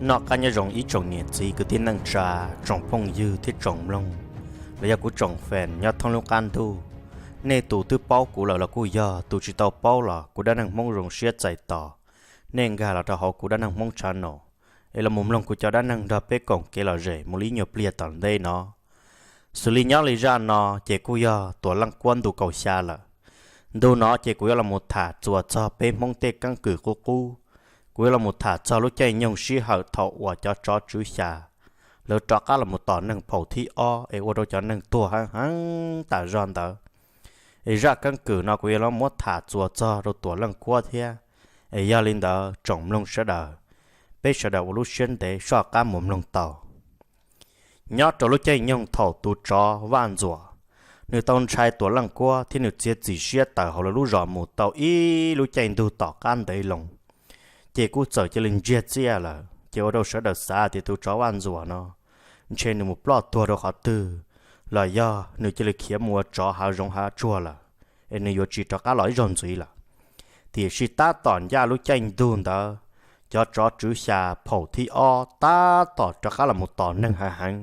Noj qab nyob zoo ib tsoom niam txiv kwv tij neej tsa, tsoom phooj ywg thiab tsoom mloog, los yog kuv tsoom fans nyob thoob lub qab ntuj. Nej tus twb paub kuv lawm los kuj yog, tus tsis tau paub los kuv dab neeg Hmoob zoo siab txais tos nej nkag los rau hauv kuv dab neeg Hmoob channel es los mus mloog kuv cov dab neeg nrog peb koom kev lom zem mus li ib nyuag pliag tom ntej no. Xws li nyob li zaj no ces kuj yog Tuam Leej Kuab ntu kaum xya lawm. Ntu no ces kuv yuav los mus tham txuas txog peb Hmoob tej keeb kwm qub qub. Kuv yuav los mus tham txog lub caij nyoog sij hawm thaum uas cov tsov tswv xya lawv rov qab los mus tom neeg phaum thib ob es ua rau cov neeg tuag heev heev tas zog ntawd. Es zaj keeb kwm no kuv yuav los muab tham txuas txog rau Tuam Leej Kuab thiab. Es yog li ntawd tsoom mloog sawv daws, peb sawv daws ua lub siab ntev soj qab mus mloog tau. Nyob rau lub caij nyoog thaum tus tsov Vaj Ntxuam nws tau ntshai Tuam Leej Kuab thiab nws txiav txim siab tawm hauv lawv lub zos mus tau ib lub caij ntuj tom qab ntev loo, ces kuj txawm cia li ntsiag txiaj lawm, ces ua rau sawv daws xav tias tus tsov Vaj Ntxuam no ntshe nws mus ploj tuag rau qhov twg, los yog nws cia li khiav mus ua tsov hav zoov hav tsuag lawm, es nws yuav tsis rov qab los ib zaug ntxiv lawm. Tiam sis tab tom ncaj lub caij ntuj ntawd, cov tsov tswv xya phaum thib ob tab tom rov qab los mus tom neeg heev heev,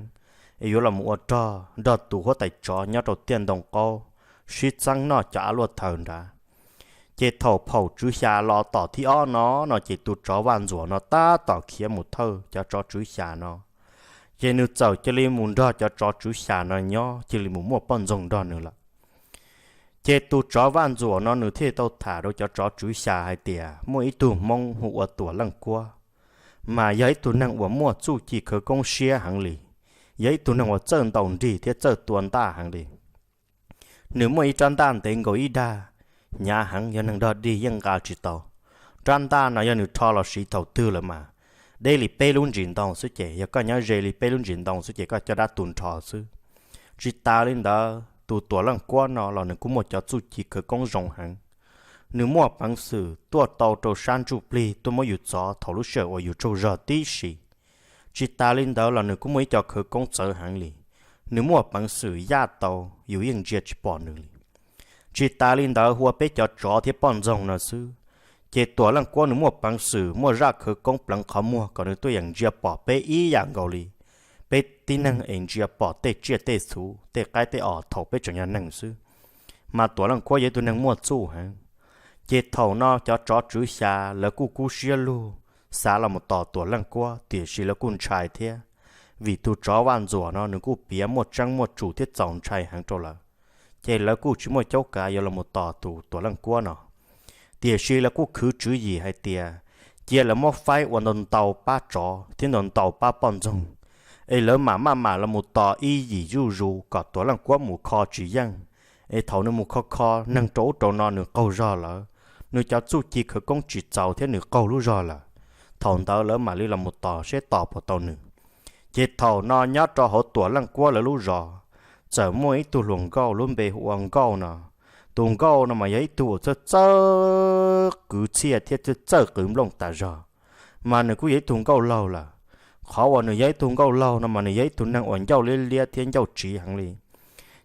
es yuav los mus ua rog nrog tus huab tais tsov nyob rau tiaj ntoo qaub sib txeeb noj cov av luaj thawm nrad. Ces thaum phaum tswv xya los tom thib ob no, no ces tus tsov Vaj Ntxuam no tab tom khiav mus thawj cov tsov tswv xya no, ces nws txawm cia li mus nrog cov tsov tswv xya no nyob, cia li mus muaj poj ntxoog nrog nws lawm. Ces tus tsov Vaj Ntxuam no nws thiaj tau tham rau cov tsov tswv xya hais tias muaj ib tug Hmoob hu ua Tuam Leej Kuab, mas yog ib tug neeg uas muaj txuj ci khawv koob siab heev li, yog ib tug neeg uas txawj ntaus nrig thiab txawj tua ntaj heev li. Nws muaj ib rab ntaj ntev nkaus ib dag, hnyav heev, yog neeg dog dig yeej nqa tsis tau. Rab ntaj no yog nws rho los siv thaum twg lawm mas deb li peb lub ntsis ntoo xwb ces, yog koj nyob ze li peb lub ntsis ntoo xwb ces koj coj dab tu nrho xwb. Tsis tas li ntawd tus Tuam Leej Kuab no los nws kuj muaj cov txuj ci khawv koob zoo heev. Nws muaj peev xwm tuaj tau rau sab ntsuj plig tuaj muab yus txov thaum lub sij hawm uas yus tsaug zog tib si. Tsis tas li ntawd los nws kuj muaj ib co khawv koob txawv heev li. Nws muaj peev xwm yaj tau, yus yeej ntsia tsis pom nws li. Tsis tas li ntawd hu ua peb cov tsov thiab poj ntxoog no xwb, ces Tuam Leej Kuab nws muaj peev xwm muaj zaj khawv koob pleev qhov muag kom nws tuaj yeem ntsia pom peb ib yam nkaus li peb tib neeg es ntsia pom tej tsiaj tej txhu tej qaib tej os thaum peb tseem yog neeg xwb. Mas Tuam Leej Kuab yog ib tug neeg muaj txuj heev. Ces thaum no cov tsov tswv xya lawv kuj kub siab lug xav los mus tos Tuam Leej Kuab, tiam sis lawv kuj ntshai thiab, vim tus tsov Vaj Ntxuam no nws kuj piav muaj tseeb muaj tsum thiab txaus ntshai heev rau lawv. Ces lawv kuj tsis muaj caub kav yuav los mus tos tus Tuam Leej Kuab no. Tiam sis lawv kuj khwv tswv yim hais tias cia lawv muab faib ua ntau ntau pab tsov thiab ntau ntau pab poj ntxoog, es lawv mam maj mam los mus tos ib yim zuj zus kom Tuam Leej Kuab mus kho tsis yeej. Es thaum nws mus kho kho neeg rau ub rau no nws qaug zog lawm, nws cov txuj ci khawv koob tsis txaus thiab nws qaug lub zog lawm, thaum ntawd lawv mam li los mus tos seb tos puas tau nws. Ces thaum no nyob rau hauv Tuam Leej Kuab lawv lub zos, txawm muaj ib tug hluas nkauj lub npe hu ua Nkauj no. Tus Nkauj no mas yog ib tug uas txawj txawj kwv txhiaj thiab txawj txawj qwv nplooj tas zog, mas nws kuj yog ib tug nkauj laug lawm. Qhov uas nws yog ib tug nkauj laug no mas nws yog ib tug neeg uas ncauj liab liab thiab ncauj tsiv heev li.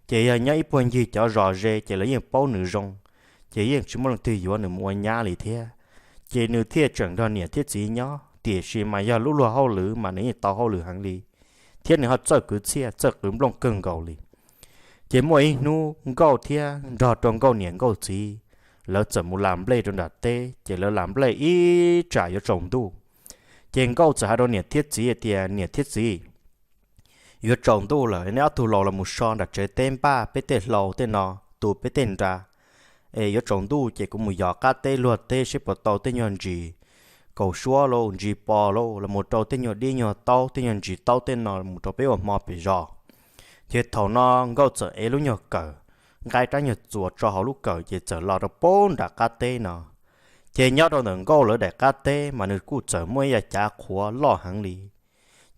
Ces yog nyob ib puag ncig cov zos ze ces lawv yeej paub nws zoo, ces yeej tsis muaj leej twg yuav nws mus ua nyab li thiab. Ces nws thiaj tseem nrog niam thiab txiv nyob, tiam sis mas yog lub luag hauj lwm mas nws yeej tau hauj lwm heev li, thiab nws ho txawj kwv txhiaj txawj qwv nplooj kawg nkaus li. Ces muaj ib hnub Nkauj thiab nrog rau Nkauj niam Nkauj txiv, lawv txawm mus las nplej rau nram teb, ces lawv las nplej ib tsam yuav tsaus ntuj. Ces Nkauj txawm hais rau niam thiab txiv hais tias, Niam thiab txiv, yuav tsaus ntuj lawm, neb ob tug laus los mus so nram tsev teb npaj peb tej hlau tej no, tu peb tej nra, es yuav tsaus ntuj ces kuv mus yos qab teb luag teb seb puas tau tej nyuag ntsis kaus suab lauj, ntsis pos lauj, los mus rau tej nyuag dib nyuag taub, tej nyuag ntsis taub tej no mus rau peb ua hmo pem zos. Ces thaum no Nkauj txawm ev lub nyuag kawm, nqa rab nyuag txuas tso hauv lub kawm ces txawm los rau pem nram qab teb no. Ces nyob rau ntawm Nkauj lawv daim qab teb mas nws kuj txawm muaj ib yav cav qhuav loj heev li.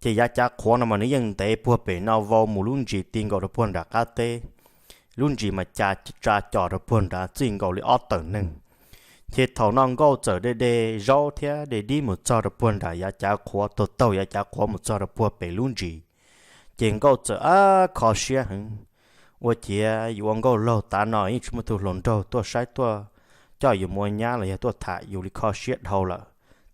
Ces yav cav qhuav no mas nws yeej ntev puag pem no vau mus lub ntsis ti nkaus rau puag nram qab teb. Lub ntsis mas ca tsa cos rau puag nrad txij nkaus li ob tawm neeg. Ces thaum no Nkauj txawm de de zaub thiab de dib mus txog rau puag nram yav cav qhuav, taug taug yav cav qhuav mus txog rau puag pem lub ntsis. Ces Nkauj txawm ab kho siab heev, ua ciav yus ua nkauj laug tav no yeej tsis muaj tug hluas nraug tuaj saib tuaj coj yus mus ua nyab los yog tuaj tham yus li, kho siab dhau lawm.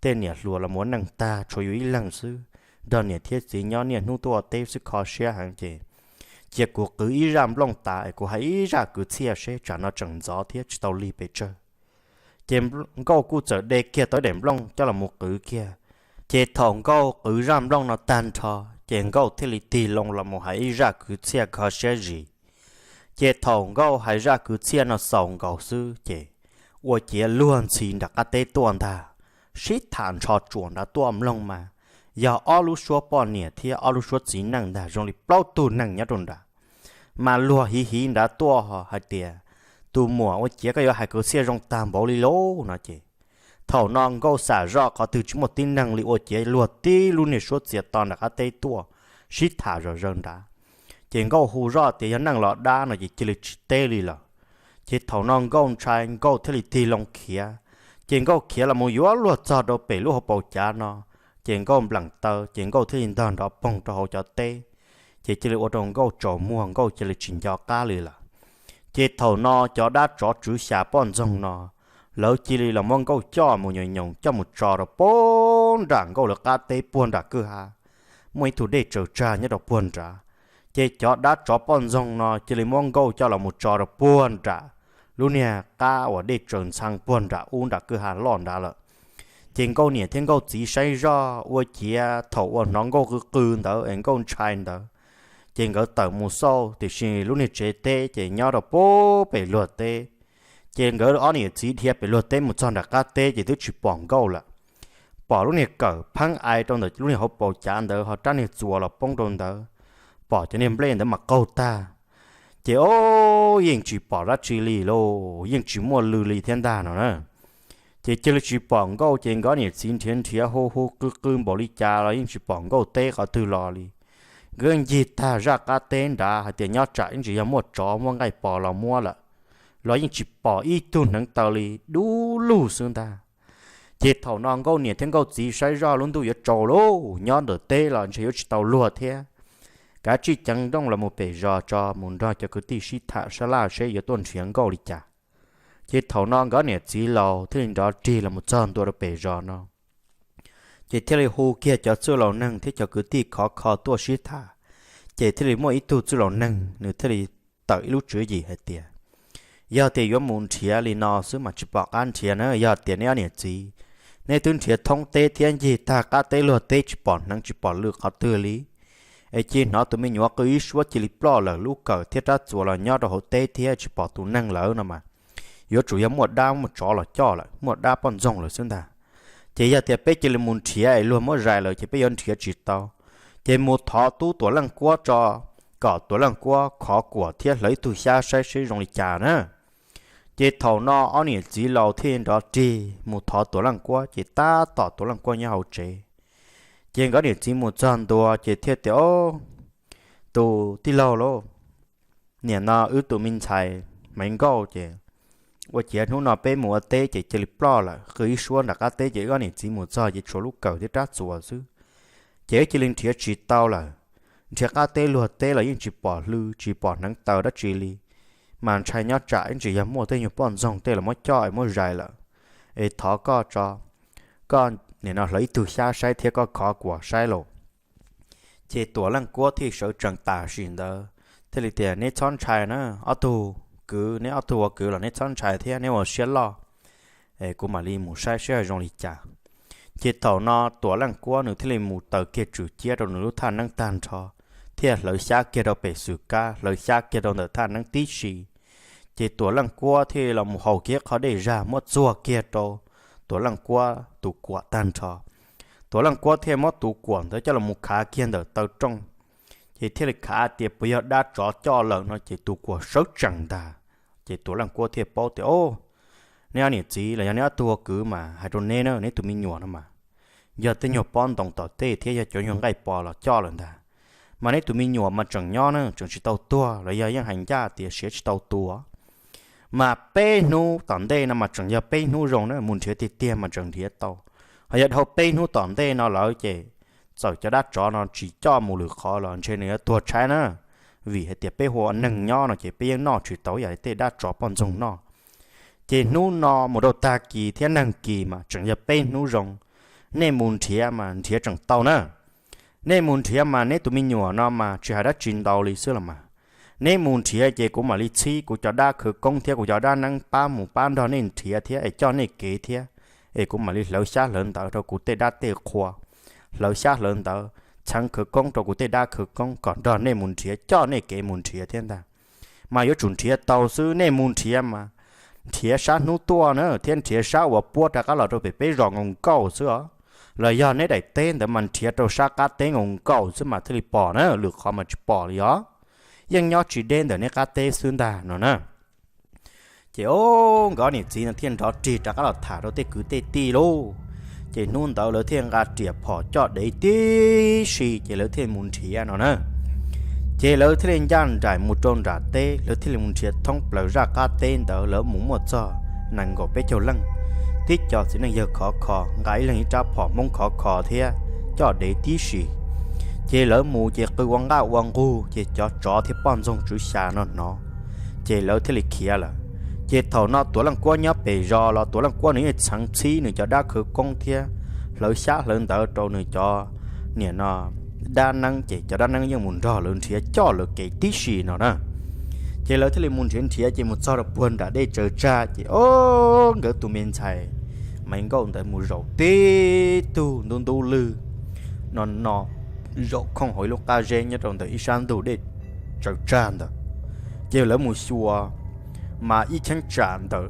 tej niam hluas los mus ua neej tag tshuav yus ib leeg xwb, nrog niam thiab txiv nyob niaj hnub tuaj ua teb xwb kho siab heev ces cia kuv qwv ib zaj nplooj tas es kuv hais ib zaj kwv txhiaj seb tsam no tseem ntxov thiab tsis tau lig pes tsawg. Ces Nkauj kuj txawm de kiag tau ib daim nplooj coj los mus qwv kiag. Ces thaum Nkauj qwv zaj nplooj no tag nrho, ces Nkauj thiaj li tig loo los mus hais ib zaj kwv txhiaj kho siab zis. Ces thaum Nkauj hais zaj kwv txhiaj no xaus nkaus xwb ces ua ciav luag ntxhi nram qab teb tuaj ntag, sib tham ntsho tsuam nrad tuaj mloog mas yog ob lub suab poj niam thiab ob lub suab txiv neej ntag, zoo li plaub tug neeg nyob rau nrad. Mas luag hiv hiv nrad tuaj hais tias, tus muam, ua ciav koj yuav hais kwv txhiaj zoo tag npaum li lauj no ces, thaum no Nkauj xam zoj qhov twg tsis muaj tib neeg li, ua ciav luag tib lub niag suab txias to nram qab teb tuaj sib tham zom zaws nrad. Ces Nkauj hu zoj tias yog neeg los dab no ces cia li tsis teb li lawm. Ces thaum no Nkauj ntshai, Nkauj thiaj li tig loo khiav. Ces Nkauj khiav los mus yuav luag txog rau pem lub hauv paus cav no, ces Nkauj npleem taw, ces Nkauj thiaj li ntog nrov poog rau hauv cov teb. Ces cia li ua rau Nkauj tsaus muag, Nkauj cia li tsis nco qab li lawm. Ces thaum no cov dab tsov tswv xya poj ntxoog no, lawv cia li los muab Nkauj coj mus nyoos nyoos coj mus tso rau puag nram Nkauj lawv qab teb puag nram kwj ha, muaj ib tug dej tsaws tsag nyob rau puag nrad. Ces cov dab tsov poj ntxoog no cia li muab Nkauj coj los mus tso rau puag nram lub niag qab uas dej tsaws ntxhee puag nram ub nram kwj ha loj nrad lawm. Ces Nkauj niam thiab Nkauj txiv saib zoj ua ciav thaum uas hnov Nkauj qw qw ntawd es Nkauj ntshai ntawd, ces nkawd tawm mus xauj, tiam sis lub niag tsev teb ces nyob rau puag pem luag teb. Ces nkawd ob niam txiv dhia pem luag teb mus txog nram qab teb ces twb tsis pom Nkauj lawm. Pom lub niag kawm pheeb ai rau ntawm lub niag hauv paus cav ntawd ho rab niag txuas los poob rau ntawd, pom cov niag nplej ntawd mas qaug tag. Ces o, yeej tsis pom dab tsi li lauj, yeej tsis muaj lw li thiab ntag no na. Ces cia li tsis pom Nkauj ces nkawd niam txiv nrhiav nrhiav hu hu qw qw npaum li cas los yeej tsis pom Nkauj teb qhov twg los li. Nkawd ncig tag zaj qab teb nrad hais tias nyob tsam ib ntsis yog muaj tsov muaj nqaij pos los muab lawm, los yeej tsis pom ib tug hneev taw li, dub lug xwb ntag. Ces thaum no Nkauj niam thiab Nkauj txiv saib zoj lub ntuj yuav tsaus lauj, nyob ntawm teb los ntshe yuav tsis tau luag thiab. Kav tsij ceev nrooj los mus pem zos tso mus nrog cov kwv tij sib tham sab laj seb yuav tuaj nrhiav Nkauj li cas. Ces thaum no nkawd niam txiv laus thiaj li nrov rig los mus txog ntua rau pem zos no. Ces thiaj li hu kiag cov txwj laus neeg thiab cov kwv tij khov kho tuaj sib tham. Ces thiaj li muaj ib tug txwj laus neeg nws thiaj li tawm ib lub tswv yim hais tias, yog tias yuav mus nrhiav li no xwb mas tsis pom qab nrhiav na. Yog tias neb ob niam txiv, neb twb nrhiav thoob teb thiab ncig tag qab teb luag teb tsis pom hneev tsis pom lw qhov twg li, es cia hnov tus me nyuam qw ib suab cia li ploj lawm, lub kawm thiab rab txuas los nyob rau hauv teb thiab tsis pom tus neeg lawm no mas, yuav tsum yog muaj dab muaj tsov los coj lawm, muaj dab poj ntxoog lawm xwb ntag. Ces yog tias peb cia li mus nrhiav es luag muab zais lawm ces peb yuav nrhiav tsis tau. Ces mus thov tub Tuam Leej Kuab tso, kom Tuam Leej Kuab khov kuam thiab hlawv ib tug xyab saib seb zoo li cas na. Ces thaum no ob niam txiv laus thiaj nrov rig mus thov Tuam Leej Kuab, ces tab tom Tuam Leej Kuab nyob hauv tsev. Ces nkawd niam txiv mus txog ntua ces thiaj tias, o, tus tij laug lauj, nim no wb tus me ntxhais Maiv Nkauj ces ua ciav hnub no peb mus ua teb ces cia li ploj lawm, qw ib suab nram qab teb ces wb ob niam txiv mus txog ces tshuav lub kawm thiab rab txuas xwb. Ces wb cia li nrhiav tsis tau lawm, nrhiav qab teb luag teb los yeej tsis pom lw tsis pom hneev taw dab tsi li. Mas ntshai nyob tsam ib ntsis yog muaj tej nyuag poj ntxoog tej los muab coj es muab zais lawm. Es thov koj tso, koj nim no hlawv ib tug xyab saib thiab koj khov kuam saib lauj. Ces Tuam Leej Kuab thiaj sawv tsees tam sim ntawd thiaj li tias, neb txhob ntshai na, ob tug kwv, neb ob tug ua kwv los neb txhob ntshai thiab, neb ua siab loj, es kuv mam li mus saib seb zoo li cas. Ces thaum no Tuam Leej Kuab nws thiaj li mus taws kiag tswm ciab rau nws lub thaj neeb tag nrho, thiaj hlawv xyab kiag rau pem xwm kab, hlawv xyab kiag rau ntawm thaj neeb tib si. Ces Tuam Leej Kuab thiaj los mus haus kiag qho dej zag muab txuag kiag rau Tuam Leej Kuab tus kuam tag nrho. Tuam Leej Kuab thiaj muab tus kuam ntawd coj los mus khav kiag ntawm taw rooj, ces thiaj li khav tias puas yog dab tsov coj lawm no ces tus kuam sawv tsees ntag. Ces Tuam Leej Kuab thiaj paub tias, o, neb ob niam txiv los yog neb ob tug ua kwv mas hais rau neb na, neb tus me nyuam no mas yog tej nyuag pob ntoo tom tej thiab yog cov nyuag nqaij pos los coj lawm ntag. Mas neb tus me nyuam mas tseem nyob na, tseem tsis tau tuag los yog yeej hais ncaj tias siav tsis tau tua. Mas peb hnub tom ntej no mas tseem yog peb hnub zoo na, mus nrhiav tiag tiag mas tseem nrhiav tau. Ho yog dhau peb hnub tom ntej no lawm ces txawm cov dab tsov no tsis coj mus lwm qhov los ntshe nws yuav tuag tshaib na. Vim hais tias peb hu ua neeg nyob no ces peb yeej noj tsis tau yam li tej dab tsov poj ntxoog noj. Ces hnub no mus rau tag kis thiab neeg kis mas tseem yog peb hnub zoo. nej mus nrhiav mas nrhiav tseem tau na. Nej mus nrhiav mas neb tus me nyuam no mas tsis hais dab tsi ntau li xwb los mas. Neb mus nrhiav ces kuv mam li txhib kuv cov dab khawv koob thiab kuv cov dab neeb pab mus pab nrog nej nrhiav thiab es coj nej kev thiab, es kuv mam li hlawv xyab hlawv ntawv rau kuv tej dab tej qhua, hlawv xyab hlawv ntawv, txheev khawv koob rau kuv tej dab khawv koob kom nrog nej mus nrhiav, coj nej kev mus nrhiav thiab ntag. Mas yuav tsum nrhiav tau xwb, nej mus nrhiav mas nrhiav sab hnub tuaj na thiab nrhiav sab uas puab rov qab los rau pem peb zos nkaus nkaus xwb os. Los yog neb daim teb ntawd mas nrhiav rau sab qab teb nkaus nkaus xwb mas thiaj li pom na, lwm qhov mas tsis pom li os. Yeej nyob tsis deb ntawm neb qab teb xwb ntag no na. Ces o, nkawd niam txiv no thiaj nrov rig rov qab los tham rau tej kwv tej tij lauj. Ces hnub ntawd lawv thiaj nqa riam phom coj dev tib si ces lawv thiaj mus nrhiav no na. Ces lawv thiaj li ncaj nraim mus rau nram teb, lawv thiaj li mus nrhiav thoob plaws zaj qab teb ntawd, lawv mus muaj txog nees nkaum peb caug leej. Tib co txiv neej yawg khov kho nqa ib leeg ib rab phom Hmoob khov kho thiab coj dev tib si. Ces lawv mus ces qw ua nqaj ua nqug ces cov tsov thiab poj ntxoog tswv xya no hnov, ces lawv thiaj li khiav lawm. Ces thaum no Tuam Leej Kuab nyob pem zos los Tuam Leej Kuab nws yeej txheev txhib nws cov dab khawv koob thiab hlawv xyab hlawv ntawv rau nws cov niam no dab neeb, ces cov dab neeb yeej mus nrog lawv nrhiav coj lawv kev tib si no na. Ces lawv thiaj li mus nrhiav nrhiav ces mus txog rau puag nram dej tsaws tsag ces o, nkawd tus me ntxhais Maiv Nkauj ntawd mus zaum tib tug ntub ntub lwg no no, zaum khooj hauv ib lub qab zeb nyob rau ntawm ib sab ntug dej tsaws tsag ntawd. Ces lawv mus xyuas mas ib cheeb tsam ntawm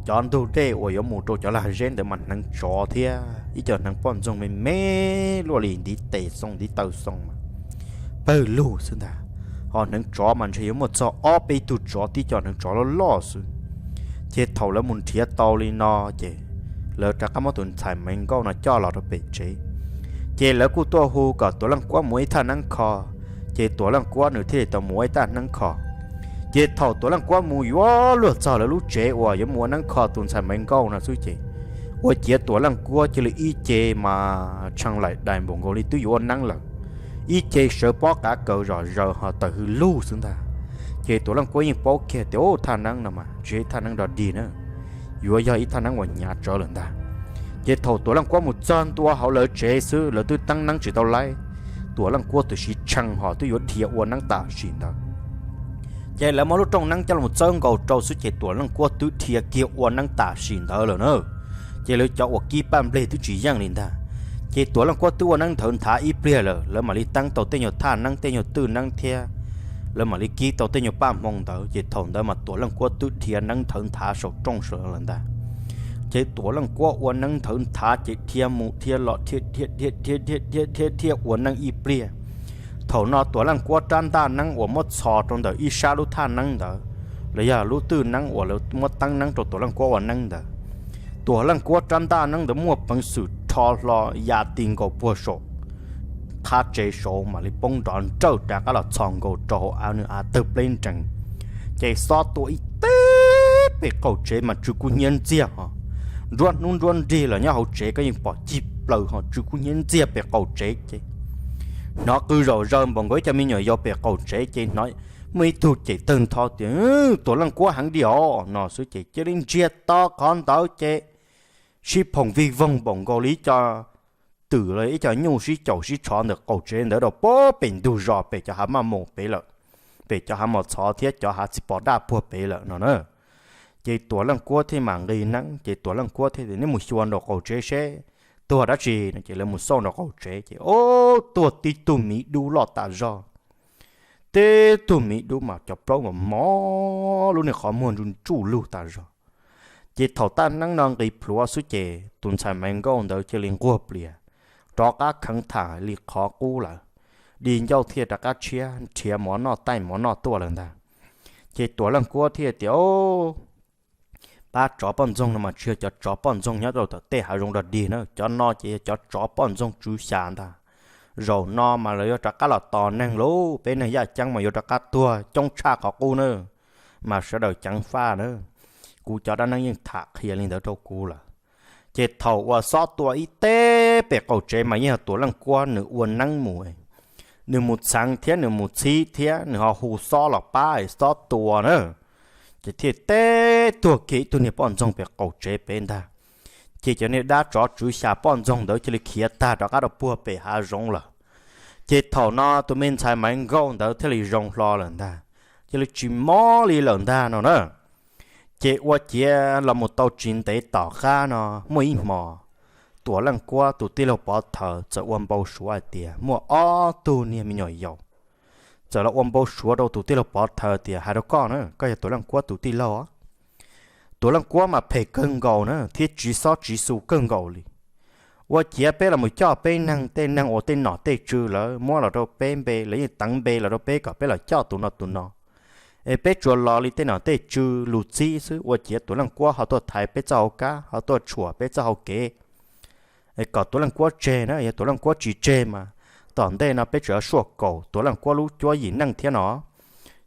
cov ntug dej uas yuav mus rau cov lag zeb ntawd mas hneev tsov thiab ib co hneev poj ntxoog me me luaj li ntiv tes xoo ntiv taw xoo mas pawg lug xwb ntag. Ho hneev tsov mas ntshe yuav muaj txog ob peb tug tsov tib co hneev tsov loj loj xwb. Ces thaum lawv mus nrhiav tau li no ces lawv rov qab muab tus ntxhais Maiv Nkauj no coj los rau pem tsev. Ces lawv kuj tuaj hu kom Tuam Leej Kuab mus ua ib thaj neeb kho, ces Tuam Leej Kuab nws thiaj li tau mus ua ib thaj neeb kho. Ces thaum Tuam Leej Kuab mus yuav luag txog lawv lub tsev uas yuav mus ua neeb kho tus ntxhais Maiv Nkauj no xwb ces ua ciav Tuam Leej Kuab cia li ib ce mas tshee laim dais npaum nkaus li twb yuav ua neeb lawm. Ib ce sawv pob qav kaws zom zaws ho tawm hws lug xwb ntag. Ces Tuam Leej Kuab yeej paub kiag tias, u, thaj neeb no mas tsis yog ib thaj neeb rog dig na, yuav yog ib thaj neeb uas hnyav tsawv lawm ntag. Ces thaum Tuam Leej Kuab mus txog ntua hauv lawv tsev xwb lawv twb teeb neeb tsis tau laib, Tuam Leej Kuab twb siv tshee ho twb yuav dhia ua neeb tam sim ntawd. Ces lawv muab lub rooj neeb coj los txawb nkaus rau xwb ces Tuam Leej Kuab twb dhia kiag ua neeb tam sim ntawd lawm na. Ces lawv cov uas kib paj nplej twb tsis yeej li ntag. Ces Tuam Leej Kuab twb ua neeb nthawv nthav ib pliag lawm, lawv mam li teeb tau tej nyuag thaj neeb tej nyuag twj neeb thiab lawv mam li kib tau tej nyuag paj hmoo ntawd. Ces thaum ntawd mas Tuam Leej Kuab twb dhia neeb nthawv nthav saum rooj saum lawm ntag. Ces Tuam Leej Kuab ua neeb nthawv nthav ces dhia mus dhia los dhia dhia dhia dhia dhia dhia dhia ua neeb ib pliag. Thaum no Tuam Leej Kuab rab ntaj neeb uas muab txhos rau ntawm ib sab lub thaj neeb ntawd, los yog lub twj neeb uas lawv muab teeb neeb rau Tuam Leej Kuab ua neeb ntawd, Tuam Leej Kuab rab ntaj neeb ntawd muaj peev xwm rho hlo ya ti nkaus puag saum qhab tsev saud mam li poob nrov nrawj rov qab los txhos nkaus rau hauv av, nws av tawg pleb nrees. Ces xob tua ib teg pem qaum tsev mas tsw kub hnyiab ntxiag ho. Nruab hnub nruab nrig los nyob hauv tsev koj yeej pom cig plaws ho tsw kub hnyiab ntxiag pem qaum tsev ces hnov qw zaum zaws npaum nkaus ib co me nyuam yaus pem qaum tsev ces hnov muaj ib tug cem tawg ntho tias, Tuam Leej Kuab heev li os, no xwb ces cia li ntsiag to qhov ntawd ces sib phoom vij voog npaum nkaus li ib co twm los ib co nyuj sib caum sib tshov ntawm qaum tsev ntawd rau puag pem ntug zos pem cov hav maj mus pem lawm, pem cov hav mos txhov thiab cov hav txiv pos daj puag pem lawm no na. Ces Tuam Leej Kuab thiaj mam nqis neeb ces Tuam Leej Kuab thiaj tias, Neb mus xyuas nraum qaum tsev seb tuag dab tsi no. Ces lawv mus xauj nraum qaum tsev ces, o, tuag tib tug miv dub loj tas zog. Tib tug miv dub mas cov plaub mas mos lub niag qhov muag ntsuj ntsuj lug tas zog. Ces thaum thaj neeb no nqis plhuav xwb ces tus ntxhais Maiv Nkauj ntawd cia li nquag plias, rov qab kheev tham li qhov qub lawm. Di ncauj thiaj rov qab tshiab nrhiav mov noj taij mov noj tuaj lawm ntag. Ces Tuam Leej Kuab thiaj tias, Pab tsov poj ntxoog no mas tsis yog cov tsov poj ntxoog nyob rau tom tej hav zoov rog dig na, cov no ces yog cov tsov poj ntxoog tswv xya ntag. Zaum no mas lawv yuav rov qab los tos neeg lauj, peb neeg yaj ceeb mas yuav rov qab tuag coob tshaj qhov qub na, mas sawv daws ceev faj na. Kuv cov dab neeb yeej tham qhia li ntawd rau kuv lawm. Ces thaum uas xob tua ib teg pem qaum tsev mas yeej yog Tuam Leej Kuab nws ua neeb mus, nws mus txheev thiab nws mus txhib thiab nws ho hu xob los pab xob tua na. Ces thiaj teb tuag kiag ib tug niag poj ntxoog pem qaum tsev pem ntag. Ces cov niag dab tsov tswv xya poj ntxoog ntawd cia li khiav tag rov qab rau puag pem hav zoov lawm. Ces thaum no tus me ntxhais Maiv Nkauj ntawd thiaj li zoo hlo lawm ntag, cia li tsis mob li lawm ntag no na. Ces ua ciav los mus tau tsis ntev tom qab no, muaj ib hmo Tuam Leej Kuab tus tij laug Pov Thawm txawm ua npau suav hais tias muaj ob tug niag me nyuam yaus txawm los ua npau suav rau tus tij laug Pov Thawm tias, hais rau koj na, koj yog Tuam Leej Kuab tus tij laug. Tuam Leej Kuab mas phem kawg nkaus na thiab tsiv xob tsiv xu kawg nkaus li. Ua ciav peb los mus coj peb neeg, tej neeg uas tej nom tej tswv lawv muab los rau peb npe, lawv yeej teev npe los rau peb kom peb los coj tus no tus no. Es peb tsuas los li tej nom tej tswv lus txib xwb, ua ciav Tuam Leej Kuab ho tuaj thaiv peb txoj hauv kab, ho tuaj tshuam peb txoj hauv kev. Es kom Tuam Leej Kuab tseg na, yog Tuam Leej Kuab tsis tseg mas tom ntej no peb tseem yuav suaj kaum Tuam Leej Kuab lub cuab yim neej thiab no.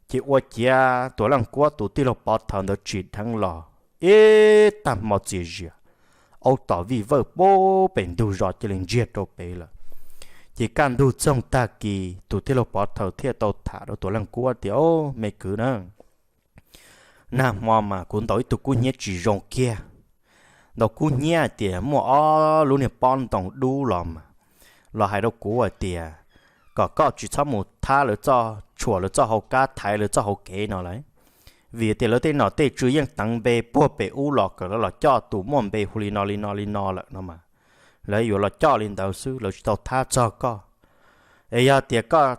Ces ua ciav Tuam Leej Kuab tus tij laug Pov Thawm ntawd tsim dheev los ib tag hmo txias zias, aub tom vij vawj pub pem ntug zos cia li ntsiag rau pem lawm. Ces kaj ntug txoog tag kis tus tij laug Pov Thawm thiaj tau tham rau Tuam Leej Kuab tias, o, me kwv na, nag hmo mas kuv ntaus ib tug kub hnyiab tsis zoo kiag. Ntaus kub hnyiab hais tias muaj ob lub niag pob ntoos dub los mas, los hais rau kuv hais tias kom koj tsis txhob mus thab lawv txoj, tshuam lawv txoj hauv kab, thaiv lawv txoj hauv kev no lawm, vim tias lawv tej nom tej tswv yeej teev npe puag pem ub los kom lawv los coj tus muaj npe hu li no li no li no lawm no mas, lawv yuav los coj li ntawd xwb, lawv tsis tau thab txog koj. Es yog tias koj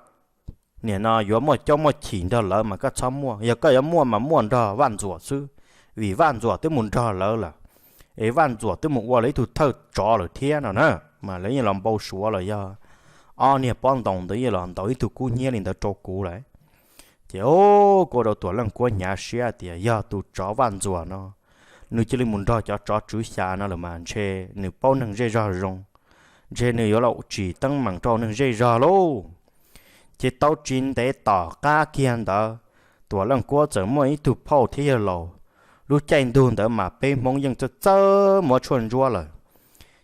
nim no yuav muaj caub muaj chim nrog lawv mas koj txhob muaj, yog koj yuav muaj mas muaj nrog Vaj Ntxuam xwb, vim Vaj Ntxuam twb mus nrog lawv lawm, es Vaj Ntxuam twb mus ua lawv ib tug thawj tsov lawm thiab no na. Mas lawv yeej los npau suav los yog ob niag pob ntoos ntawd yeej los ntaus ib tug kub hnyiab li ntawd rau kuv lawm. Ces kuv ua rau Tuam Leej Kuab hnyav siab tias yog tus tsov Vaj Ntxuam no, nws cia li mus nrog cov tsov tswv xya no lawm mas ntshe nws paub neeg zej zog zoo, ntshe nws yuav los tsim teeb meem rau neeg zej zog lauj. Ces tau tsis ntev tom qab kiag ntawd, Tuam Leej Kuab txawm muaj ib tug phauj thiab yawg laus. Lub caij ntuj ntawd mas peb Hmoob yeej txawj txawj muab tshuaj ntsuab lawm.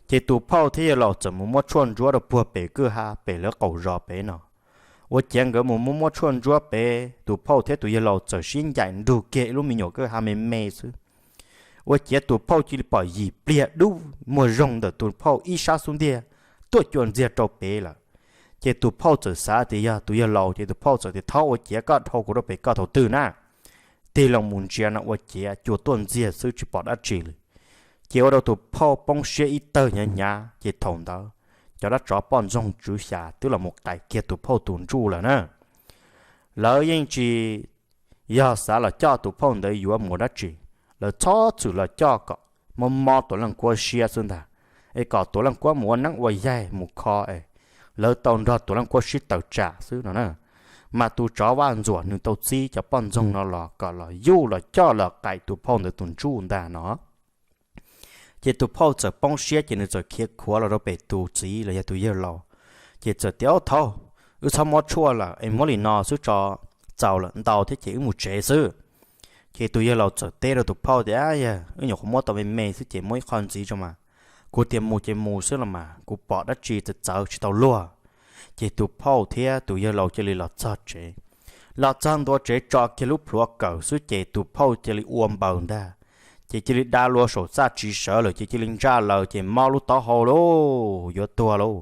Ces tus phauj thiab yawg laus txawm mus muab tshuaj ntsuab rau puag pem kwj ha pem lawv qaum zos pem no. Ua ciav nkawd mus muab muab tshuaj ntsuab pem, tus phauj thiab tus yawg laus txawm sib ncaim nrug kiag ib lub me nyuam kwj ha me me xwb. Ua ciav tus phauj cia li pom yim pliag dub muag zoo ntawm tus phauj ib sab xub ntiag tuaj cua ntxiag rau pem lawm. Ces tus phauj txawm xav tias yog tus yawg laus, ces tus phauj txawm tias, thaub, ua ciav koj dhau kuv rau pem koj thaum twg na? Tig loo mus ntsia no ua ciav cua tuaj ntxiag xwb tsis pom dab tsi li. Ces ua rau tus phauj poob siab ib tawg hnyav hnyav, ces thaum ntawd cov dab tsov poj ntxoog tswv xya twb los mus qais kiag tus phauj tus ntsuj lawm na. Lawv yeej tsis yog xav los coj tus phauj ntawd yuav mus dab tsi, lawv txhob txwm los coj kom mob mob Tuam Leej Kuab siab xwb ntag, es kom Tuam Leej Kuab mus ua neeb ua yaig mus kho es lawv tau nrog Tuam Leej Kuab sib tawm tsam xwb no na. Mas tus tsov Vaj Ntxuam nws tau txib cov poj ntxoog no los kom los yuj los coj los qais tus phauj ntawd tus ntsuj ntag no. Ces tus phauj txawm poob siab ces nws txawm khiav khuav los rau pem tus txiv los yog tus yawg laus, ces txawm tias, thaub, wb txhob muab tshuaj lawm es muab li no xwb tso, txaus lawm ntau thiab ces wb mus tsev xwb. Ces tus yawg laus txawm teb rau tus phauj tias, yawg, wb nyuam qhuav muab tau me me xwb ces muab ib qho ntxiv tso mas, kuv tias mus ces mus xwb los mas kuv pom dab tsi txawv txawv tsis tau luag. Ces tus phauj thiab tus yawg laus cia li los txog tsev. Los txog ntua tsev tso kiag lub plhuav kawm xwb ces tus phauj cia li ua npaws ntag. Ces cia li da lua saum txaj tsis sawv lawm ces cia li ntsaj laws ces mob lub taub hau lauj, yuav tuag lauj.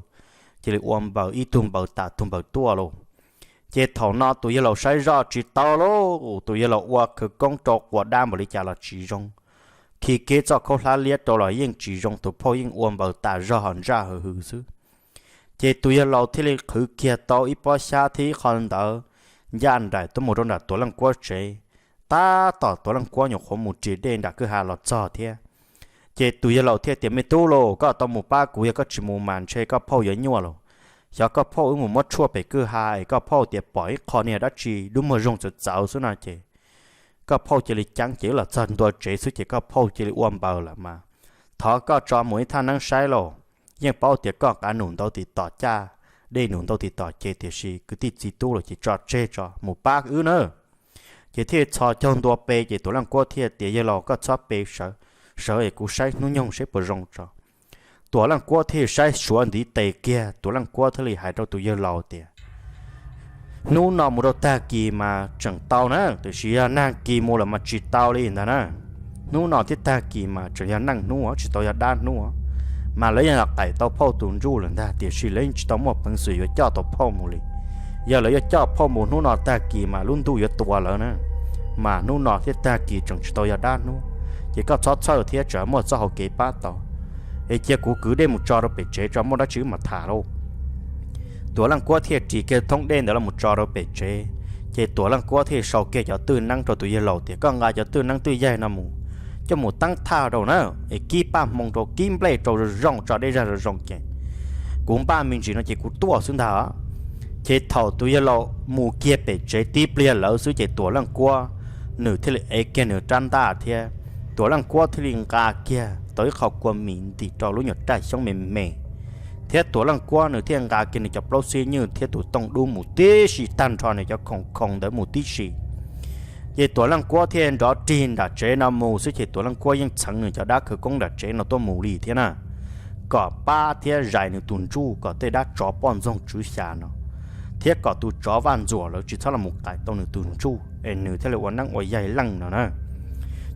Cia li ua npaws ib tug npaws tas tug npaws tuaj lauj. Ces thaum no tus yawg laus saib zoj tsis tau lauj, tus yawg laus ua khawv koob rau quas dab npaum li cas los tsis zoo, khi kiag txoj khaub hlab liab rau los yeej tsis zoo, tus phauj yeej ua npaws tas zog ho ntsaj hwv hwv xwb. Ces tus yawg laus thiaj li qhwv kiag tau ib pob xyab thiab ib qho ntawv ncaj nraim tuaj mus rau nram Tuam Leej Kuab tsev. Tab tom Tuam Leej Kuab nyuam qhuav mus ris dej nram kwj ha los txog thiab. Ces tus yawg laus thiaj tias, me tub lauj, koj tau mus pab kuv, yog koj tsis mus mas ntshe koj phauj yuav nyuaj lauj. Xyov koj phauj wb mus muab tshuaj pem kwj ha es koj phauj tias pom ib qho niag dab tsi dub muag zoo txawv txawv xwb no ces koj phauj cia li ceeb ces wb los txog ntua tsev xwb ces koj phauj cia li ua npaws lawm mas. Thov koj tso mus ib thaj neeb saib lauj. Yeej paub tias koj nqa num ntau tim tom, caj dej num ntau tim tom ces tiam sis kwv tij txiv tub los ces tso tseg tso mus pab wb na. Ces thiaj txhos caug ntua pe ces Tuam Leej Kuab thiaj tias, yawg laus koj txhob pe sawv, sawv es kuv saib hnub nyoog saib puas zoo tso. Tuam Leej Kuab thiaj saib suav ntiv tes kiag, Tuam Leej Kuab thiaj li hais rau tus yawg laus tias, hnub no mus rau tag kis mas tseem tau na, tiam sis yog nag kis mus lawm mas tsis tau li ntag na. Hnub no thiab tag kis mas tseem yog neej hnub tsis tau yog dab hnub, mas lawv yeej qaim tau phauj tus ntsuj lawm ntag, tiam sis lawv yeej tsis tau muaj peev xwm yuav coj tau phauj mus li. Yog lawv yuav coj phauj mus hnub no tag kis mas lub ntuj yuav tua lawv na. Mas hnub no thiab tag kis tseem tsis tau yog dab hnub, ces koj txhob txhawj thiab tsam muaj txoj hau kev pab tau. Es cia kuv kwv dej mus tso rau pem tsev tso, muaj dab tsi mam tham lauj. Tuam Leej Kuab thiaj ris kiag thoob dej ntawd los mus tso rau pem tsev. Ces Tuam Leej Kuab thiaj sau kiag cov twj neeb rau tus yawg laus tias, koj nqa cov twj neeb twj yaig no mus, coj mus teeb thaj rau na, es kib paj hmoo rau, kib nplej rau zoo zoo, tso dej zaj zoo zoo ces kuv npaj me ntsis no ces kuv tuaj xwb ntag. Ces thaum tus yawg laus mus kiag pem tsev tib pliag lawm xwb ces Tuam Leej Kuab nws thiaj li ev kiag nws rab ntaj thiab Tuam Leej Kuab thiaj li nqa kiag tau ib qho kua mis ntim rau lub nyuag raj xyoob me me, thiab Tuam Leej Kuab nws thiaj nqa kiag nws cov plaub xib nywj thiab tus tooj dub mus tib si, tag nrho nws cov khoom khoom ntawd mus tib si. Ces Tuam Leej Kuab thiaj nrov rig nram tsev no mus xwb ces Tuam Leej Kuab yeej txheev nws cov dab khawv koob nram tsev no tuaj mus li thiab na, kom pab thiab zais nws tus ntsuj kom tej dab tsov poj ntxoog tswv xya no, thiab kom tus tsov Vaj Ntxuam lawv tsis txhob los mus qaim tau nws tus ntsuj es nws thiaj li ua neeb ua yaig leej no na.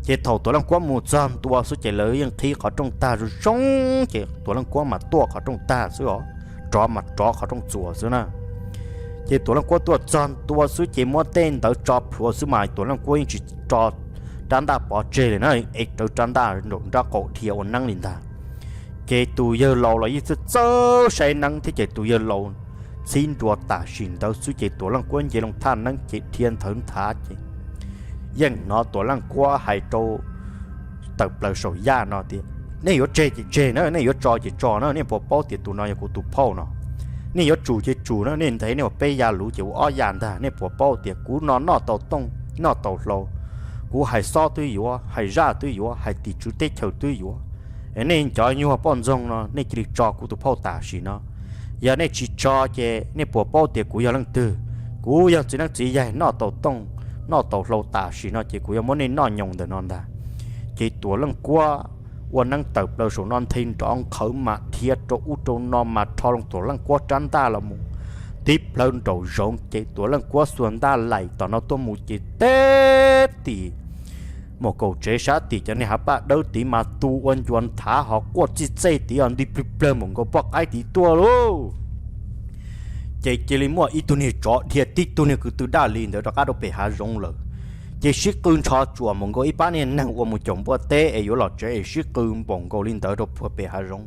Ces thaum Tuam Leej Kuab mus txog ntua xwb ces lawv yeej qhib qhov rooj tag zoo zoo, ces Tuam Leej Kuab mas tuaj qhov rooj tag xwb os, rov mas rov qhov rooj txuas xwb na. Ces Tuam Leej Kuab tuaj txog ntua xwb ces muab tej ntawd tso plhuav xwb mas Tuam Leej Kuab yeej tsis tso rab ntaj pov tseg li na, ev rawv rab ntaj nraum nraub qaum dhia ua neeb li ntag. Ces tus yawg laus los yeej txawj txawj saib neeb thiab ces tus yawg laus txhib nruas tam sim ntawd xwb ces Tuam Leej Kuab nce loo thaj neeb ces dhia nthawv nthav ces yeej hnov Tuam Leej Kuab hais rau tawm plaws saum yaj no tias, nej yuav tseg ces tseg na, nej yuav tso ces tso na, nej puas paub tias tus no yog kuv tus phauj no? Nej yuav tsum ces tsum na, nej ntev nej ua peb ya luv ces ua ob ya ntag, nej puas paub tias kuv no noj tau tooj noj tau hlau, kuv hais xob twb yuav, hais zaj twb yuav, hais tim tswv teb chaws twb yuav. Es nej cov nyuag poj ntxoog no nej cia li tso kuv tus phauj tam sim no. Yog nej tsis tso ces nej puas paub tias kuv yog leej twg? Kuv yog txiv neeb txiv yaig noj tau tooj noj tau hlau tam sim no ces kuv yuav muab nej noj nyoos ntawm no ntag. Ces Tuam Leej Kuab ua neeb tawm plaws saum no nthe nrov nqhawv mas dhia rau ub rau no mas rho loo Tuam Leej Kuab rab ntaj los mus tib plhaw nraum zoov ces Tuam Leej Kuab xuas ntaj laim tom no tuaj mus ces teb tim mus kaum tsev sab tim cov niag hav paj dawb tid mas tu ua ncua nthav ho quaj txij txej tid os, nti plawg plawg mus nkaus poj qaib tid tuaj lauj. Ces cia li muaj ib tug niag tsov dhia tib tug niag kwv tw daj li ntawd rov qab rau pem hav zoov lawm. Ces sib qw ntsho tsuam mus nkaus ib pab niag neeg uas mus caum npua teb es yuav los tsev es sib qw npaum nkaus li ntawd rau puag pem hav zoov.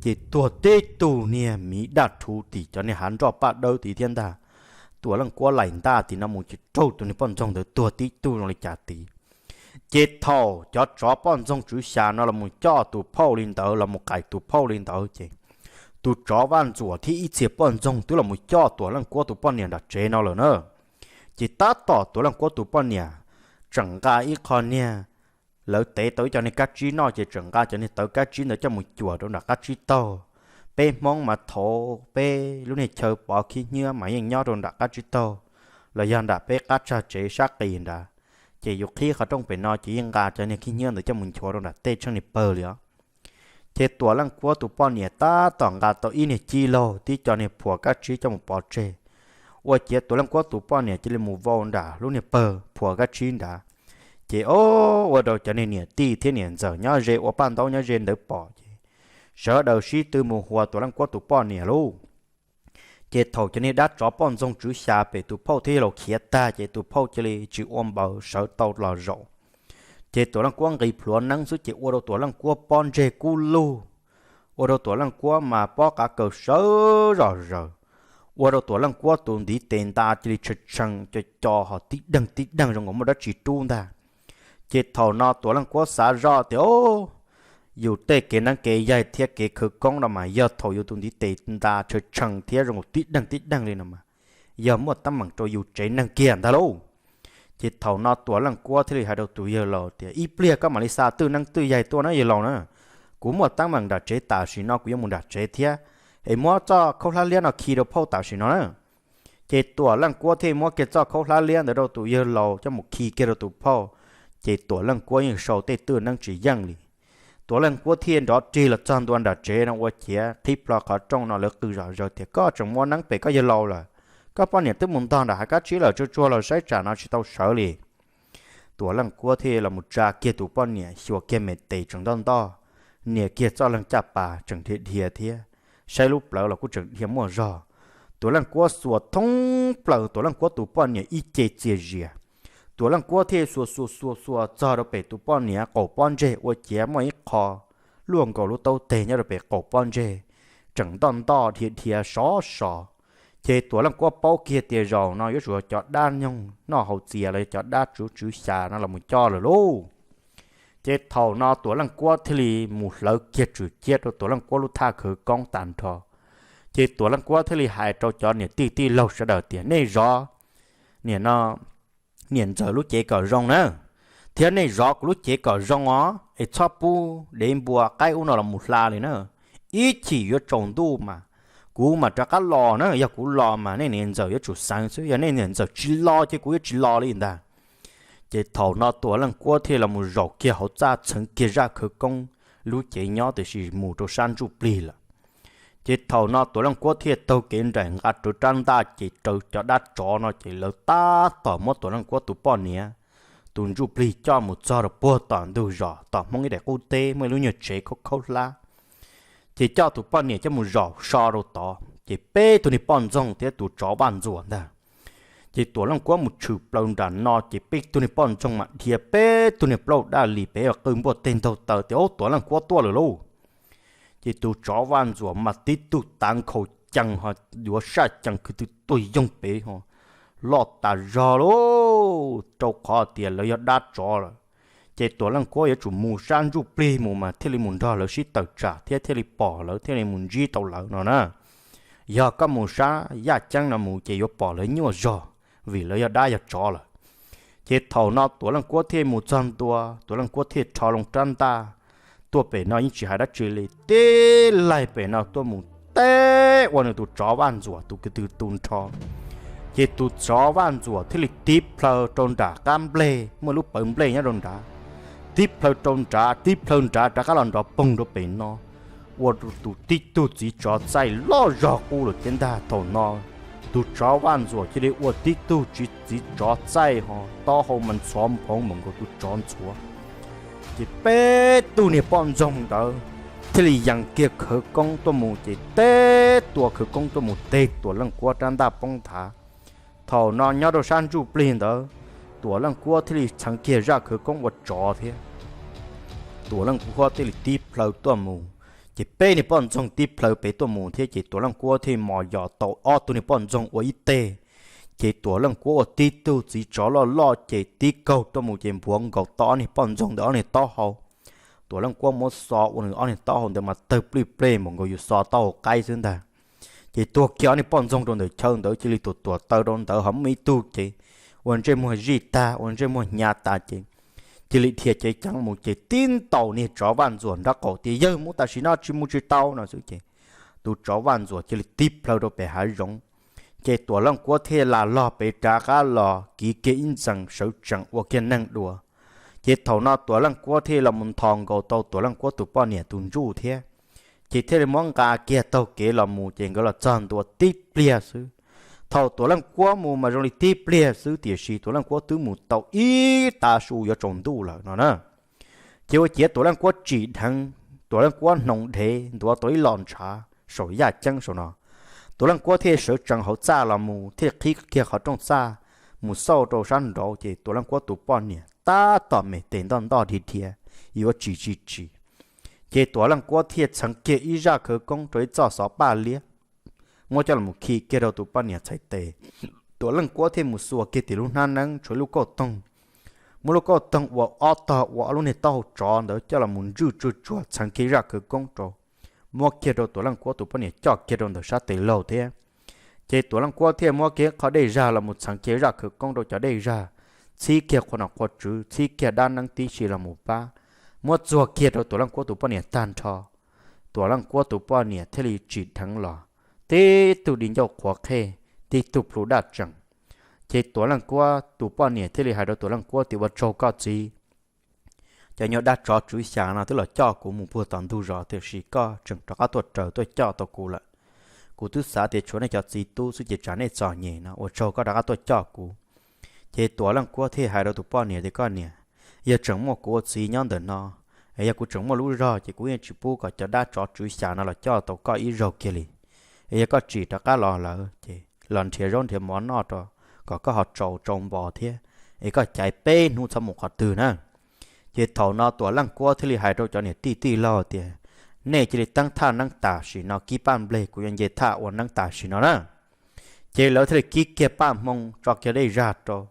Ces tuag tib tug niag miv daj rhuv tim cov niag hav nroj paj dawb tid thiab ntag. Tuam Leej Kuab laim ntaj tim no mus ces raug tus niag poj ntxoog ntawd tuag tib tug zoo li cas tid. Ces thaum cov tsov poj ntxoog tswv xya no los mus coj tus phauj li ntawd, los mus qaim tus phauj li ntawd ces tus tsov Vaj Ntxuam thiab ib txhia poj ntxoog twb los mus coj Tuam Leej Kuab tus poj niam nram tsev no lawm na. Ces tab tom Tuam Leej Kuab tus poj niam tseem nqa ib qho niag, lawv tev tau ib co niag kab tsib noj ces tseem nqa cov niag tawv kab tsib ntawd coj mus cuam rau nram qab tsib taug, peb Hmoob mas thov peb lub niag chaw pov khib nyiab mas yeej nyob rau nram qab tsib taug los yog nram peb qab tsag tsev sab qis nrad. Ces yus qhib qhov rooj pem no ces yeej nqa cov niag khib nyiab ntawd coj mus nchuav rau nram tej tsheej niag pawg li os. Ces Tuam Leej Kuab tus poj niam tab tom nqa tau ib niag cib laug tib co niag phuam kab tsib coj mus pov tseg, ua ciav Tuam Leej Kuab tus poj niam cia li mus vau nram lub niag pawg phuam kab tsib nrad. Ces o, ua rau cov niag niam tij thiab niam ntxawm nyob ze ua paj ntaub nyob ze ntawd pom ces sawv daws sib tw mus huas Tuam Leej Kuab tus poj niam lauj. Ces thaum cov niag dab tsov poj ntxoog tswv xya pem tus phauj thiab yawg laus khiav tag ces tus phauj cia li tsis ua npaws sawv tau los zaum. Ces Tuam Leej Kuab nqis plhuav neeb xwb ces ua rau Tuam Leej Kuab pob ntseg kub lug, ua rau Tuam Leej Kuab mas pob qav kaws sawv zom zaws, ua rau Tuam Leej Kuab tus ntiv tes nta cia li tshee tshee co co ho tib deeg tib deeg zoo nkaus muaj dab tsi rub ntag. Ces thaum no Tuam Leej Kuab xav zoj tias, o, yus tej kev neeb kev yaig thiab kev khawv koob no mas yog thaum yus tus ntiv tes nta tshee tshee thiab zoo nkaus tib deeg tib deeg li no mas yog muaj teeb meem rau yus tsev neeg kiag ntag lauj. Ces thaum no Tuam Leej Kuab thiaj li hais rau tus yawg laus tias, ib pliag koj mam li xa twj neeb twj yaig tuaj na yawg laus na, kuv muaj teeb meem nram tsev tam sim no kuv yuav mus nram tsev thiab, es muab txoj khaub hlab liab no khi rau phauj tam sim no na. Ces Tuam Leej Kuab thiaj muab kiag txoj khaub hlab liab ntawd rau tus yawg laus coj mus khi kiag rau tus phauj, ces Tuam Leej Kuab yeej sau tej twj neeb tsis yeej li. Tuam Leej Kuab thiaj nrov rig los txog ntua nram tsev no ua ciav qhib plho qhov rooj no lawv qw zom zaws tias, koj tseem mus ua neeb pem koj yawg laus lawm, koj poj niam twb mus ntog nram hav kab tsib lawm, tsuag tsuag los saib tsam no tsis tau sawv li. Tuam Leej Kuab thiaj los mus tsa kiag tus poj niam xyuas kiag me tes tseem ntoj ntoj, nias kiag txoj leeg caj pas tseem dhia dhia thiab, saib lub plawv los kuj tseem dhia muaj zog. Tuam Leej Kuab xuas thoob plaws Tuam Leej Kuab tus poj niam ib ce txias zias. Tuam Leej Kuab thiaj xuas xuas xuas xuas txog rau pem tus poj niam qaum pob ntseg ua ciav muaj ib qho luaj nkaus lub taub teg nyob rau pem qaum pob ntseg, tseem ntoj ntoj dhia dhia sov sov. Ces Tuam Leej Kuab paub kiag tias zaum no yuav tsum cov dab nyoog noj haus txias los yog cov dab tswv tswv xya no los mus coj lawm lauj. Ces thaum no Tuam Leej Kuab thiaj li mus hlawv kiag tswm ciab rau Tuam Leej Kuab lub thaj khawv koob tag nrho. Ces Tuam Leej Kuab thiaj li hais rau cov niam tij tij laug sawv daws tias nej zov niam no, niam ntxawm lub cev kom zoo na, thiab nej zov kuv lub cev kom zoo os, es txhob pub dev npua qaib ub no los mus hla li na. Ib chim yuav tsaus ntuj mas kuv mam rov qab los na, yog kuv los mas nej niam ntxawm yuav tsum xeev xwb, yog nej niam ntxawm tsis los ces kuv yuav tsis los li ntag. Ces thaum no Tuam Leej Kuab thiaj los mus zaum kiag hauv txaj txheev kiag zaj khawv koob lub cev nyob tiam sis mus rau sab ntsuj plig lawm. Ces thaum no Tuam Leej Kuab thiaj taug kev nraim nqa rawv rab ntaj ces raws cov dab tsov no ces lawv tab tom muab Tuam Leej Kuab tus poj niam tus ntsuj plig coj mus txog rau puag tom ntug zos tom Hmoob ib daim qub teb muaj ib lub nyuag tsev khaub khaub hlab. Ces coj tus poj niam coj mus zaum so rau tod ces peb tug niag poj ntxoog thiab tus tsov vaj ntxuam ntag. Ces Tuam Leej Kuab mus tshwm plaws nram no ces peb tug niag poj ntxoog mas dhia peb tug niag plaub daj li pem qw npuaj teg ntaug taw tias ub Tuam Leej Kuab tuaj lawm lauj. Ces tus tsov vaj ntxuam mas tib tug tav nkhaus cees ho yuav saj cees khwv twg tuaj yoog pem ho loj tas zog lauj, rau qhov tias lawv yog dab tsov lawm. Ces Tuam Leej Kuab yuav tsum mus sab ntsuj plig mus mas thiaj li mus nrog lawv sib tawm tsam thiab thiaj li pom lawv thiaj li mus ntsib tau lawv no na. Yog koj mus sab yaj ceeb no mus ces yuav pom lawv nyuaj zog, vim lawv yog dab yog tsov lawm. Ces thaum no Tuam Leej Kuab thiaj mus txog ntua, Tuam Leej Kuab thiaj rho loo rab ntaj tuaj pem no yeej tsis hais dab tsi li, tib laig pem no tuaj mus teb ua nws tus tsov vaj ntxuam tus kwv tw tu nrho. Ces tus tsov vaj ntxuam thiaj li tib plhaw rau nram qab nplej, muaj lub pawv nplej nyob rau nrad, tib plhaw rau nrad, tib plhaw nrad rov qab los nrov poog rau pem no, ua rau tus tib tug txiv tsov txaij loj zog qub lawm thiab ntag. Thaum no tus tsov vaj ntxuam cia li ua tib tug txiv tsov txaij ho taub hau mas ntxhov nphoov mus nkaus tus tsov ntxhuav. Ces peb tug niag poj ntxoog ntawd thiaj li yees kiag khawv koob tuaj mus ces teb tua khawv koob tuaj mus teg Tuam Leej Kuab rab ntaj poob nthav. Thaum no nyob rau sab ntsuj plig ntawd, Tuam Leej Kuab thiaj li txheev kiag zaj khawv koob ua tsov thiab. Tuam Leej Kuab thiaj li tib plhaw tuaj mus, ces peb niag poj ntxoog tib plhaw pem tuaj mus thiab ces Tuam Leej Kuab thiaj mos yos tau ob tug niag poj ntxoog ua ib teg. Ces Tuam Leej Kuab ua tib tug txiv tsov loj loj ces tib kaug tuaj mus ces npuav nkaus tau ob niag poj ntxoog ntawd ob niag taub hau. Tuam Leej Kuab muab xo ua nws ob niag taub hau ntawd mas tawg plij plej npaum nkaus yus xo taub hau qaib xwb ntag. Ces tuag kiag ob niag poj ntxoog rau ntawm chaw ntawd cia li tuam tuam taw rau ntawd ho muaj ib tug ces ua ntsej muag zij tag ua ntsej muag hnyav tas ces cia li dhia cev ceev mus ces tib ntaus niag tsov vaj ntxuam nraub qaum tias yawg mus tam sim no tsis mus tsis tau no xwb ces tus tsov vaj ntxuam cia li tib plhaw rau pem hav zoov. Ces Tuam Leej Kuab thiaj lam log pem rov qab los kiv kiag ib ntxees sawv tsees ua kiag neeg dua. Ces thaum no Tuam Leej Kuab thiaj los mus nthos nkaus tau Tuam Leej Kuab tus poj niam tus ntsuj thiab, ces thiaj li muab nqa kiag taug kev los mus ces nkawd los txog ntua tib pliag xwb. Thaum Tuam Leej Kuab mus mas zoo li tib pliag xwb tiam sis Tuam Leej Kuab twb mus tau ib tav su yuav tsaus ntuj lawm no na. Ces ua ciav Tuam Leej Kuab tsim dheev, Tuam Leej Kuab hnoos dhev ntuav tau ib los ntshav saum yaj ceeb saum no. Tuam Leej Kuab thiaj sawv tsees hauv txaj los mus thiaj qhib kiag qhov rooj txaj mus xauj rau sab nraud ces Tuam Leej Kuab tus poj niam tab tom me tes ntoj ntoj dhia dhia yuav tsis tsis tsis. Ces Tuam Leej Kuab thiaj txheev kiag ib zaj khawv koob rau ib txoj xov paj liab, muab coj los khi kiag rau tus poj niam txhais tes. Tuam Leej Kuab thiaj mus xuas kiag tim lub hnab neeb tshuav lub kauj toog, muab lub kauj toog ua ob tog ua ob lub niag taub hau tsov ntawd coj los mus ntswj tsuag tsuag txheev kiag zaj khawv koob rau, muab kiag rau Tuam Leej Kuab tus poj niam coj kiag rau ntawm sab tes laug thiab. Ces Tuam Leej Kuab thiaj muab kiag qhov dej zag los mus txheev kiag zaj khawv koob rau cov dej zag, txhib kiag qhua nom qhua tswv, txhib kiag dab neeb tib si los mus pab, muab txuag kiag rau Tuam Leej Kuab tus poj niam tag nrho. Tuam Leej Kuab tus poj niam thiaj li tsim dheev los, tib tug di ncauj qhuav qhej, tib tug plhu daj tseem. Ces Tuam Leej Kuab tus poj niam thiaj li hais rau Tuam Leej Kuab tias ua tsaug koj txiv, cov nyuag dab tsov tswv xya no twb los coj kuv mus puag tom ntug zos tiam sis koj tseem rov qab tuaj raws tuaj coj tau kuv lawm. Kuv twb xav tias tshuav nej cov txiv tub xwb ces tsam nej txom nyem no, ua tsaug koj rov qab tuaj coj kuv. Ces Tuam Leej Kuab thiaj hais rau tus poj niam tias, Koj niam, yog tseem muaj kuv ua txiv nyob ntawm no, es yog kuv tseem muaj lub zog ces kuv yeej tsis pub kom cov dab tsov tswv xya no los coj tau koj ib zaug kiag li. Es yog koj tsim rov qab los lawm ces los nrhiav zaub nrhiav mov noj rau, kom koj ho tsau tsau npo thiab, es koj caiv peb hnub txhob mus qhov twg na. Ces thaum no Tuam Leej Kuab thiaj li hais rau cov niam tij tij laug tias, Nej cia li teeb thaj neeb tam sim no kib paj nplej, kuv yuav nce thaj ua neeb tam sim no na. Ces lawv thiaj li kib kiag paj hmoo tso kiag dej zag rau,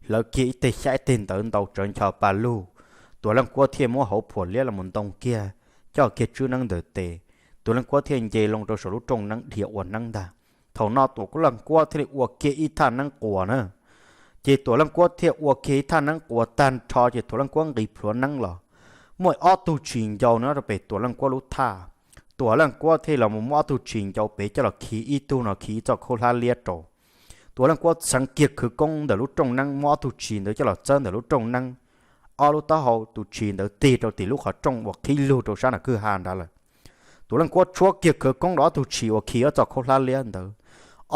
hlawv kiag ib teg xyab ib teg ntawv ntau tsawv ncho pa lug. Tuam Leej Kuab thiaj muab hauv phuam liab los mus ntoo kiag, coj kiag tswb neeb ntawm tes. Tuam Leej Kuab thiaj nce loo rau saum lub rooj neeb dhia ua neeb ntag. Thaum no Tuam Leej Kuab thiaj li ua kiag ib thaj neeb quas na. Ces Tuam Leej Kuab thiaj ua kiag ib thaj neeb quas tag nrho ces Tuam Leej Kuab nqis plhuav neeb los, muaj ob tug tshis ncau nyob rau pem Tuam Leej Kuab lub thaj. Tuam Leej Kuab thiaj los mus muab ob tug tshis ncau pem coj los khi ib tug no khi ib txoj khaub hlab liab rau. Tuam Leej Kuab txheev kiag khawv koob ntawm lub rooj neeb, muab ob tug tshis ntawd coj los txawb ntawm lub rooj neeb, ob lub taub hau tus tshis ntawd tig rau tim lub qhov rooj uas qhib lug rau sab nram kwj ha nrad lawm. Tuam Leej Kuab tshuab kiag khawv koob rau ob tug tshis uas khi ob txoj khaub hlab liab ntawd,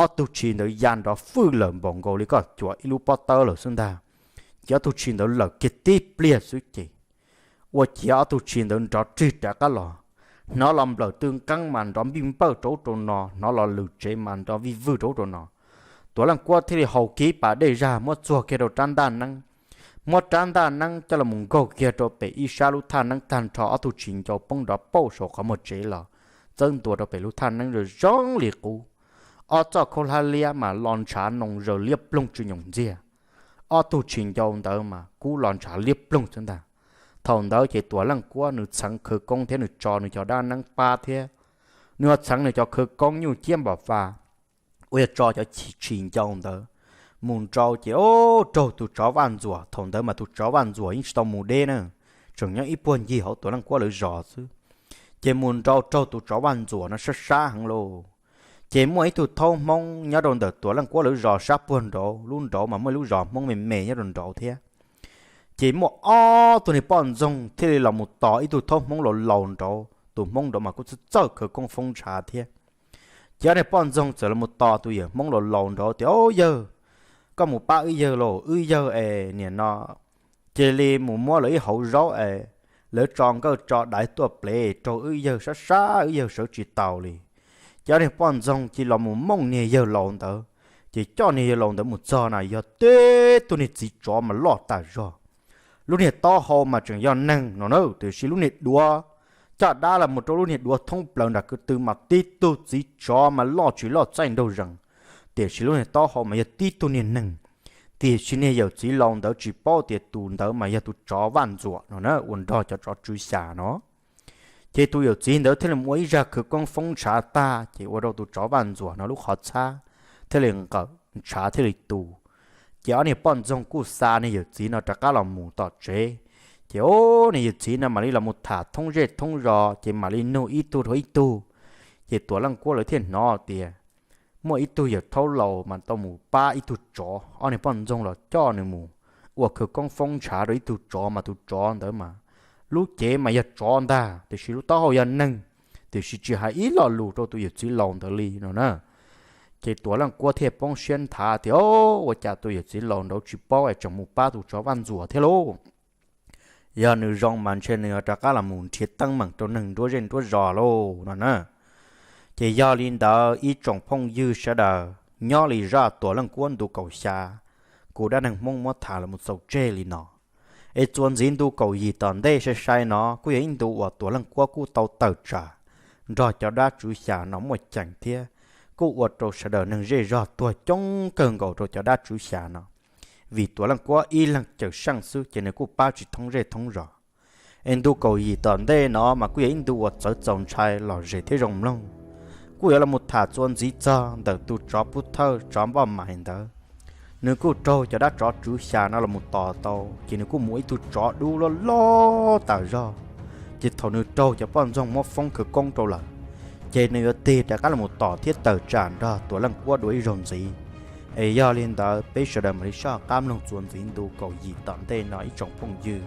ob tug tshis ntawd ya nrov fwj lawm npaum nkaus li koj cuam ib lub pob tawb lawm xwb ntag. Ces ob tug tshis ntawd lawm kiag tib pliag xwb ces ua ciav ob tug tshis ntawd nrov rwg rov qab los, hnov los nplawm tw nqeeb mas nrov npij npawj rau ub rau no, hnov los lwm tsev mas nrov vij vwj rau ub rau no. Tuam Leej Kuab thiaj li haus kiag ib pas dej zag muab txuag kiag rau rab ntaj neeb, muab rab ntaj neeb coj los mus nkaug kiag rau pem ib sab lub thaj neeb tag nrho, ob tug tshis ncau poob nrov pauj saum qhov muag tsev los, txawb ntua rau pem lub thaj neeb zoo zoo li qub. Ob txoj khaub hlab liab mas lo ntshav noo zaws liab ploog tsw nyoos ntxiag, ob tug tshis ncau ntawd mas kub lo ntshav liab ploog xwb ntag. Thaum ntawd ces Tuam Leej Kuab nws txheev khawv koob thiab nws tso nws cov dab neeb pab thiab, nws ho txheev nws cov khawv koob nyuj ciab npam fa uas yog tso cov tshis ncau ntawd mus nrau ces raug tus tsov vaj ntxuam. Thaum ntawd mas tus tsov vaj ntxuam yeej tsis tau mus deb na, tseem nyob ib puag ncig hauv Tuam Leej Kuab lawv zos xwb. Ces mus nrau raug tus tsov vaj ntxuam no sab sab heev lauj. Ces muaj ib tug thaub Hmoob nyob rau ntawm Tuam Leej Kuab lawv zos sab puag nraud, lub nraud mas muaj ib lub zos Hmoob me me nyob rau nraud thiab. Ces muaj ob tug niag poj ntxoog thiaj li los mus tos ib tug thaub Hmoob laus laus nraud, tus Hmoob nraud mas kuj txawj txawj khawv koob foob ntshav thiab. Ces ob niag poj ntxoog txawm los mus tos tus yawm Hmoob laus laus nraud tias, Au yawg, koj mus pab wb yawg lauj, wb yawg es niam no cia li mus muab lawv ib hauv zaub es lawv tso nkawj tso daiv tuaj plev raug wb yawg sab sab, wb yawg sawv tsis taus li. Ces ob niag poj ntxoog cia li los mus mooj niag yawg laus ntawd. Ces coj niag yawg laus ntawd mus txog na yog tib tug niag txiv tsov mas loj tas zog. Lub niag taub hau mas tseem yog neeg no na, tiam sis lub niag duav caj dab los mus rau lub niag duav thoob plaws nram kwv tw mas tib tug txiv tsov mas loj tsis loj txaij nraug zees, tiam sis lub niag taub hau mas yog tib tug niag neeg. Tiam sis niag yawm txiv laus ntawd tsis paub tias tus ntawd mas yog tus tsov vaj ntxuam no na uas nrog cov tsov tswv xya no. Ces tus yawm txiv ntawd thiaj li mus ua ib zaj khawv koob foob ntshav tag ces ua rau tus tsov vaj ntxuam no lub qhov txhab thiaj li nqawm, ntshav thiaj li tu. Ces ob niag poj ntxoog kuj xa niag yawm txiv no rov qab los mus tom tsev. Ces o, niag yawm txiv no mam li los mus tham thoob zej thoob zos ces mam li nug ib tug rau ib tug. Ces Tuam Leej Kuab lawv thiaj hnov tias muaj ib tug yawm thaub laus mas tau mus pab ib tug tsov, ob niag poj ntxoog los coj nws mus ua khawv koob foob ntshav rau ib tug tsov mas tus tsov ntawd mas lub cev mas yog tsov ntag tiam sis lub taub hau yog neeg, tiam sis tsis hais ib lo lus rau tus yawm txiv laus ntawd li no na. Ces Tuam Leej Kuab thiaj poob siab nthav tias, O, ua cas tus yawm txiv laus nraud tsis paub es tseem mus pab tus tsov vaj ntxuam thiab lauj? Yog nws zoo mas ntshe nws rov qab los mus nrhiav teeb meem rau neeg nruab zej nruab zos lauj no na. Ces yog li ntawd ib tsoom phooj ywg sawv daws, nyob li zaj Tuam Leej Kuab ntu kaum xya, kuv dab neeg Hmoob muab tham los mus txaus tseg li no. Es txuas ntxiv ntu kaum yim tom ntej sai sai no kuj yog ib ntu uas Tuam Leej Kuab kuj tau tawm tsam nrog cov dab tswv xya no muaj ceem thiab kuj ua rau sawv daws neeg zej zog tuag coob kawg nkaus rau cov dab tswv xya no. Vim Tuam Leej Kuab ib leeg cawm seej xwb ces nws kuj pab tsis thoob zej thoob zos. Es ntu kaum yim tom ntej no mas kuj yog ib ntu uas txawv txaus ntshai lom zem thiab zoo mloog. Kuj yuav los mus tham txuas ntxiv txog ntawm tus tsov pub thawj tsov npoj mais ntawd. Nws kuj raug cov dab tsov tswv xya no los mus tos tau, ces nws kuj mus ib tug tsov dub loj loj tas zog. Ces thaum nws raug cov poj ntxoog muab foob khawv koob rau lawm, ces nws yuav tig rov qab los mus tos thiab tawm tsam nrog Tuam Leej Kuab dua ib zaug ntxiv. Es yog li ntawd peb sawv daws mam li soj qab mloog txuas ntxiv ntu kaum yim tom ntej no ib tsoom phooj ywg.